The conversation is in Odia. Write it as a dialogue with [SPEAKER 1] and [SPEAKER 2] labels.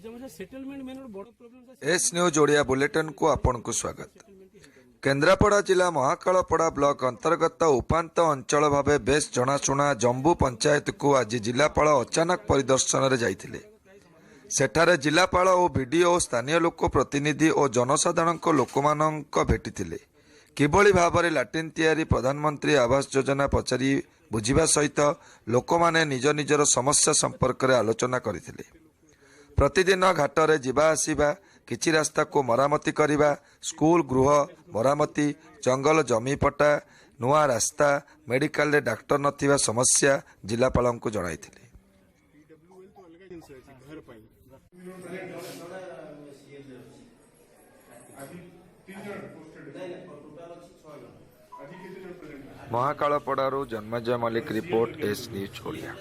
[SPEAKER 1] ସେଟଲମେଣ୍ଟ ମେନ୍ ଗୋଟେ ବଡ଼ ପ୍ରୋବ୍ଲେମ୍।
[SPEAKER 2] ଏସ୍ ନ୍ୟୁଜ୍ ଓଡ଼ିଆ ବୁଲେଟିନ୍କୁ ଆପଣଙ୍କୁ ସ୍ୱାଗତ। କେନ୍ଦ୍ରାପଡ଼ା ଜିଲ୍ଲା ମହାକାଳପଡ଼ା ବ୍ଲକ ଅନ୍ତର୍ଗତ ଉପାନ୍ତ ଅଞ୍ଚଳ ଭାବେ ବେଶ୍ ଜଣାଶୁଣା ଜମ୍ବୁ ପଞ୍ଚାୟତକୁ ଆଜି ଜିଲ୍ଲାପାଳ ଅଚାନକ ପରିଦର୍ଶନରେ ଯାଇଥିଲେ। ସେଠାରେ ଜିଲ୍ଲାପାଳ ଓ ବିଡିଓ ଓ ସ୍ଥାନୀୟ ଲୋକ ପ୍ରତିନିଧି ଓ ଜନସାଧାରଣଙ୍କ ଲୋକମାନଙ୍କ ଭେଟିଥିଲେ। କିଭଳି ଭାବରେ ଲାଟ୍ରିନ୍ ତିଆରି, ପ୍ରଧାନମନ୍ତ୍ରୀ ଆବାସ ଯୋଜନା ପଚାରି ବୁଝିବା ସହିତ ଲୋକମାନେ ନିଜ ନିଜର ସମସ୍ୟା ସମ୍ପର୍କରେ ଆଲୋଚନା କରିଥିଲେ। ପ୍ରତିଦିନ ଘାଟରେ ଯିବା ଆସିବା, କିଛି ରାସ୍ତାକୁ ମରାମତି କରିବା, ସ୍କୁଲ ଗୃହ ମରାମତି, ଜଙ୍ଗଲ ଜମି ପଟ୍ଟା, ନୂଆ ରାସ୍ତା, ମେଡିକାଲରେ ଡାକ୍ତର ନଥିବା ସମସ୍ୟା ଜିଲ୍ଲାପାଳଙ୍କୁ ଜଣାଇଥିଲେ।
[SPEAKER 3] ତ ଅଲଗା ଜିନିଷ ଅଛି ଘର ପାଇଁ। ଆଜି ତିନି ଜଣ ପୋଷ୍ଟେଡ୍, ଆଜି କେତେ ଜଣ ପ୍ରେଜେଣ୍ଟ?
[SPEAKER 2] ମହାକାଳପଡ଼ାରୁ Janmajay Mallick report, S News Odia.